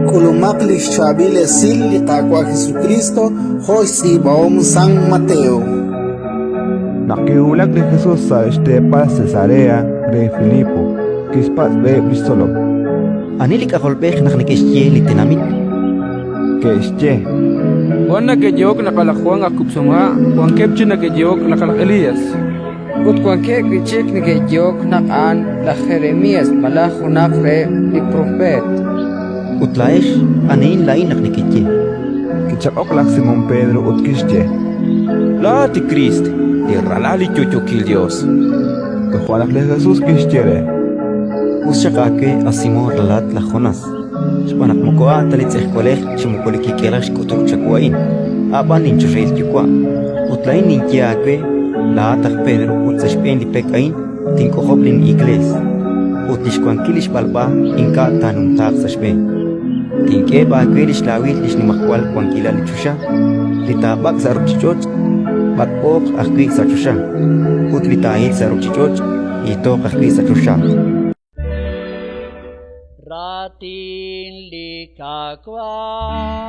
K'ulumaq li xchaab'il esil li Qaawa' Jesukriist jo' xtz'iib'ahom San Mateo. Naq kiwulak li Jesus sa' xteepal Cesarea re Filipo, kixpatz' reheb' li xtzolom: Ani li K'ajolb'ej naq neke'xye li tenamit? Ke'xye: Wan neke'yehok naq a' laj Jwan aj kub'sihomha', wankeb' chik neke'yehok naq a' laj Elías. Ut wankeb' wi' chik neke'yehok naq a'an laj Jeremías malaj junaq reheb' li propeet. Ut laa'ex, anihin laa'in naq nekeye? Kichaq'ok laj Simón Pedro ut kixye: Laa'at li Kriist, li Ralal li yo'yookil Yos. Toja' naq li Jesus kixye re: Us xaq aawe, a Simón ralalat laj Jonás, xb'aan naq moko a' ta li tz'ejwalej chi moko li kik'elaj xk'utuk chawu a'in, a' b'an linchoxahil Yuwa'. Ut laa'in ninye aawe, laa'at aj Pedro ut sa' xb'een li pek a'in tink'ojob' lin'iklees, ut li xwankil li xb'alb'a ink'a' taanumtaaq sa' xb'een. Tink'eheb' aawe li xlaawil li xnimajwal wankilal li choxa, li taab'ak' sa' ruuchich'och', b'ak'b'ooq ajwi' sa' choxa, ut li taahil sa' ruuchich'och', hiitooq ajwi' sa' choxa. Raatin li Qaawa'.